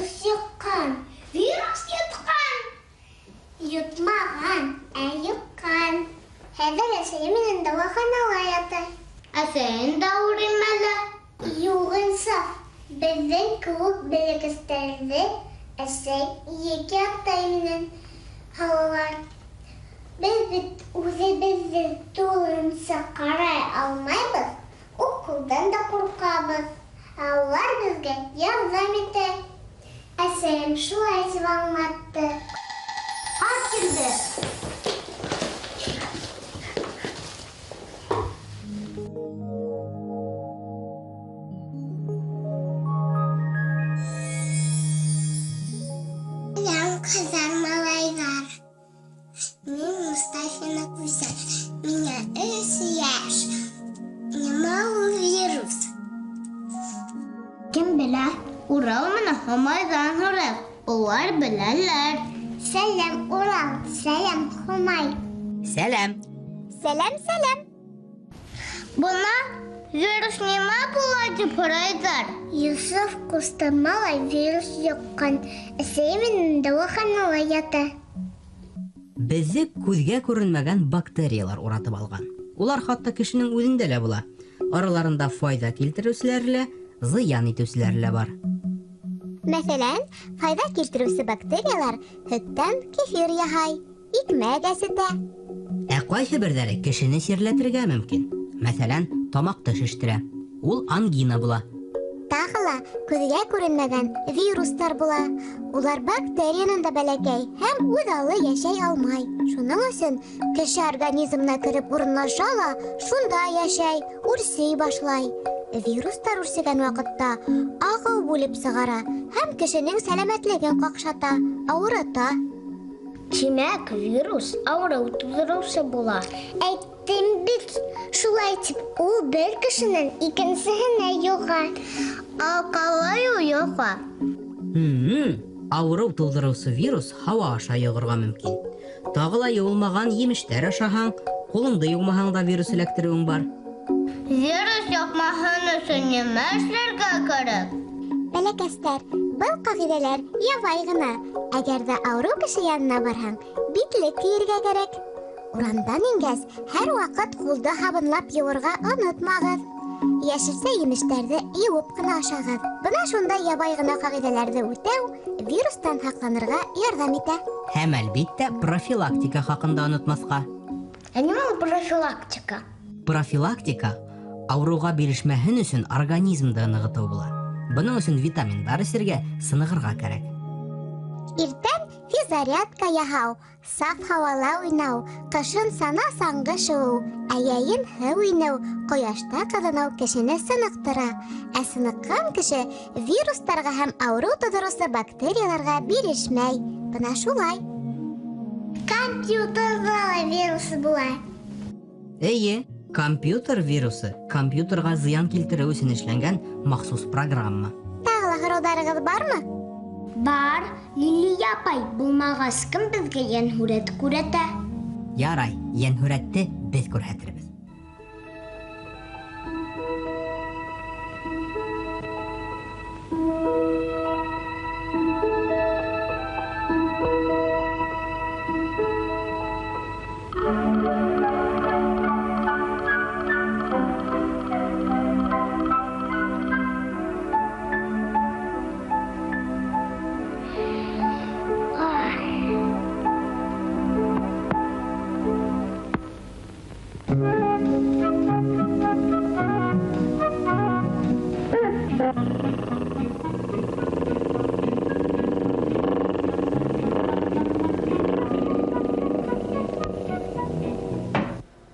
Вирус йоҡҡан. Вирус йотҡан. Йотмаған, ә йоҡҡан. Хәҙер әсәйем менән дауаханала ята. Әсәйең дә ауырыймы әллә? Юҡ, Инсаф. Беҙҙең кеүек бәләкәстәрҙе әсәй йәки атай менән һалалар. Беҙ бит үҙебеҙҙе тулыһынса ҡарай алмайбыҙ, уколдан да ҡурҡабыҙ. Ә улар беҙгә ярҙам итә. Әсәйем шулай тип аңлатты. Ҡарт килде. Сәләм, ҡыҙҙар, малайҙар. Мин Мустафина Гүзәл. Миңә 3 йәш. Нимә ул вирус? Кем белә? Урал менән Һомайҙан һорайыҡ. Улар беләләр. Сәләм, Урал. Сәләм, Һомай. Сәләм. Сәләм, сәләм. Бына вирус нимә була тип һорайҙар. Йософ ҡусты малай вирус йоҡҡан. Әсәйе менән дауаханала ята. Беҙҙе күҙгә күренмәгән бактериялар уратып алған. Улар хатта кешенең үҙендә лә була. Араларында файҙа килтереүселәр лә, зыян итеүселәр лә бар. Мәҫәлән, файҙа килтереүсе бактериялар һөттән кефир яһай, икмәк әсетә. Ә ҡайһы берҙәре кешене сирләтергә мөмкин. Мәҫәлән, тамаҡты шештерә. Ул ангина була. Тағы ла күҙгә күренмәгән вирустар була. Улар бактериянан да бәләкәй һәм үҙ аллы йәшәй алмай. Шуның өсөн кеше организмына кереп урынлаша ла, шунда йәшәй, үрсей башлай. Вирустар үрсегән ваҡытта ағыу бүлеп сығара һәм кешенең сәләмәтлеген ҡаҡшата, ауырыта. Тимәк, вирус ауырыу тыуҙырыусы була. Әйттем бит, шулай тип ул бер кешенән икенсеһенә йоға. Ә ҡалай ул йоға? Ауырыу тыуҙырыусы вирус һауа аша йоғорға мөмкин. Тағы ла йыуылмаған емештәр ашаһаң, ҡулыңды йыумаһаң да вирус эләктереүең бар. Вирус йоҡмаһын өсөн нимә эшләргә кәрәк? Бәләкәстәр, был ҡағиҙәләр ябай ғына. Әгәр ҙә ауырыу кеше янына барһаң, битлек кейергә кәрәк. Урамдан ингәс, һәр ваҡыт ҡулды һабынлап йыуырға онотмағыҙ. Йәшелсә емештәрҙе йыуып ҡына ашағыҙ. Бына шундай ябай ғына ҡағиҙәләрҙе үтәү вирустан һаҡланырға ярҙам итә. Һәм әлбиттә профилактика хаҡында онотмаҫҡа. Ә нимә ул профилактика? Профилактика ауырыуға бирешмәһен өсөн организмды нығытыу була. Бының өсөн витаминдар эсергә, сынығырға кәрәк. Иртән физзарядка яһау, саф һауала уйнау, ҡышын сана саңғы шыуыу, ә йәйен һыу инеү, ҡояшта ҡыҙыныу кешене сыныҡтыра. Ә сыныҡҡан кеше вирустарға һәм ауырыу тыуҙырыусы бактерияларға бирешмәй. Бына шулай. Компьютерҙа ла вирус була. Эйе, компьютер вирусы компьютерға зыян килтереү өсөн эшләнгән махсус программа. Тағы ла һорауҙарығыҙ бармы? Бар. Лилия апай, булмағас кем беҙгә йәнһүрәт күрһәтә? Ярай, йәнһүрәтте беҙ күрһәтербеҙ.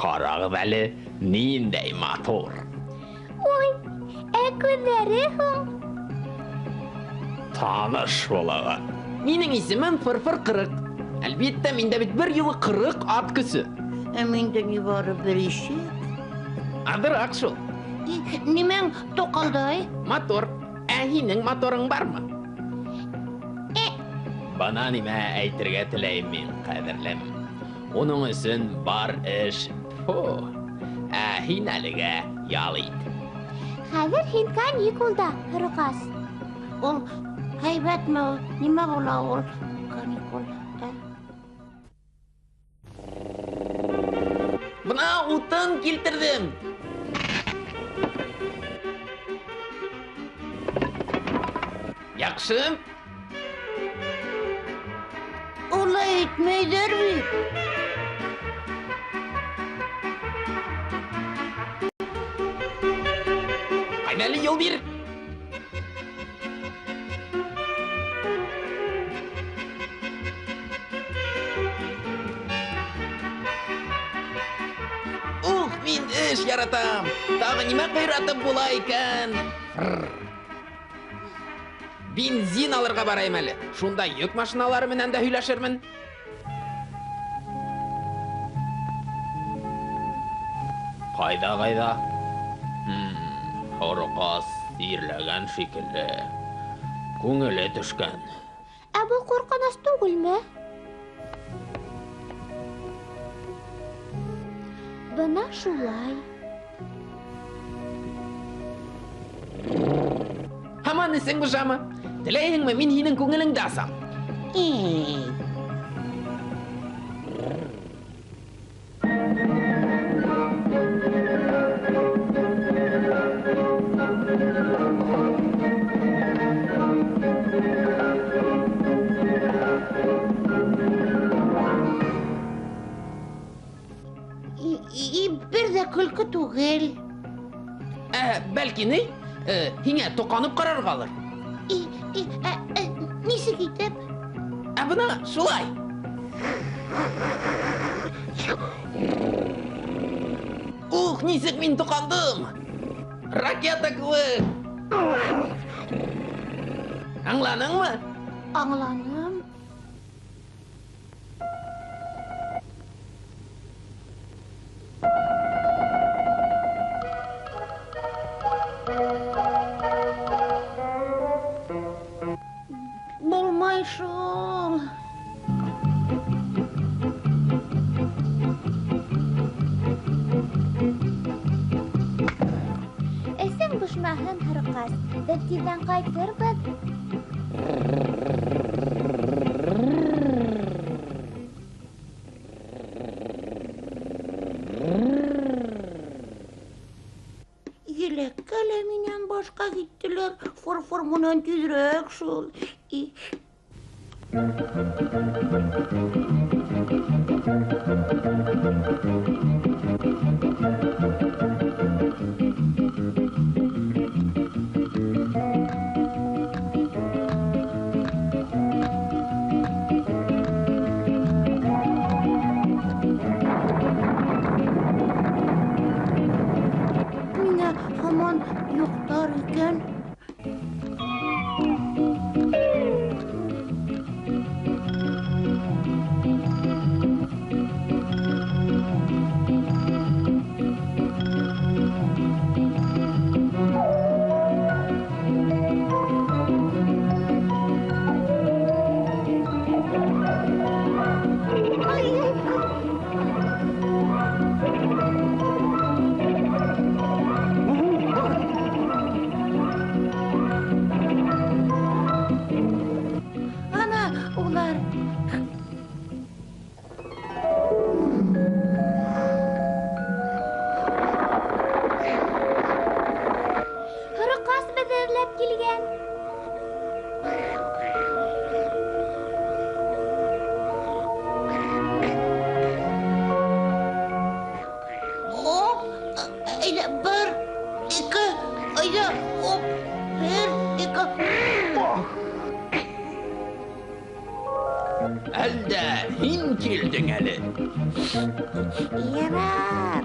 Ҡарағыҙ әле, ниндәй матур. Ой, ә күҙҙәре һуң? Таныш булығыҙ. Минең исемем Фырфыр Ҡырыҡ. Әлбиттә, миндә бит бер юлы 40 ат көсө. Ә миндә ни бары бер ишек. Аҙыраҡ шул. Нимәң тоҡалдай? Мотор. Ә һинең моторың бармы? Бына нимә әйтергә теләйем мин, ҡәҙерлем. Уның өсөн бар эш. Фу. Ә һин әлегә ял ит. Хәҙер һин каникулда, Һорғас. Ул Һәйбәтме ул? Нимә була ул каникулда? Бына утын килтерҙем. Яҡшы. Улай итмәйҙәр бит. Ҡайҙа әле, юл бир. Ух, мин эш яратам. Тағы нимә ҡыйратып була икән? Бензин алырға барайым әле. Шунда йөк машиналары менән дә һөйләшермен. Ҡайҙа, ҡайҙа? Һоро ҡаҙ тирләгән шикелле. Күңеле төшкән. Ә был ҡурҡыныс түгелме? Бына шулай. Һаман эсең бошамы? Теләйһеңме, мин һинең күңелеңде асам? Бер ҙә көлкө түгел. Бәлки ни? Һиңә тоҡанып ҡарарғалыр. Нисек итеп? Ә бына шулай. Ух, нисек мин тоҡандым! Ракета кеүек! Аңланыңмы? Аңланым. Булмай шул. Эсең бошмаһын, һоро ҡаҙ. Беҙ тиҙҙән ҡайтырбыҙ. Еләккә лә минән башҡа киттеләр. Фыр-фыр менән тиҙерәк шул. Миңә һаман юҡтар икән. Ана улар. Һоро ҡаҙ беҙҙе эҙләп килгән. Оп, әйҙә, бер, ике, әйҙә, оп, бер, ике. Әлдә һин килдең әле. Ярар.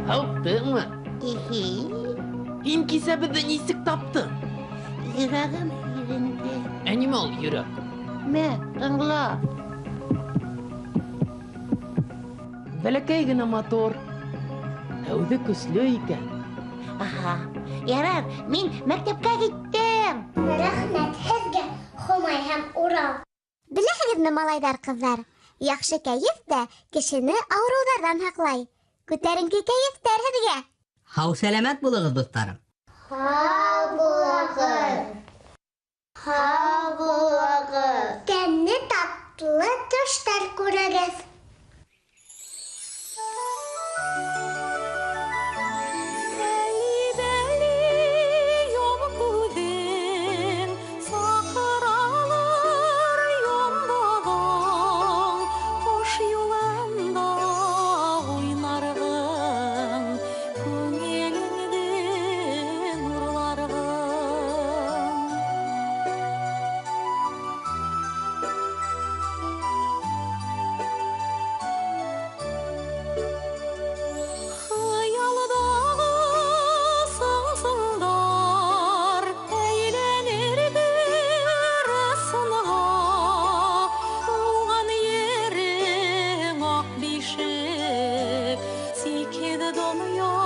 Һауыҡтыңмы? Ихи. Һин кисә беҙҙе нисек таптың? Йөрәгем һиҙенде. Ә нимә ул йөрәк? Мә, тыңла. Бәләкәй генә мотор. Ә үҙе көслө икән. Аһа, ярар, мин мәктәпкә киттем. Рәхмәт һеҙгә, Һомай һәм Урал. Беләһегеҙме, малайҙар, ҡыҙҙар, яҡшы кәйеф тә кешене ауырыуҙарҙан һаҡлай. Күтәренке кәйефтәр һеҙгә. Һау сәләмәт булығыҙ, дуҫтарым. Һау булығыҙ. Һау булығыҙ. Тәмле татлы төштәр күрегеҙ. Донъя.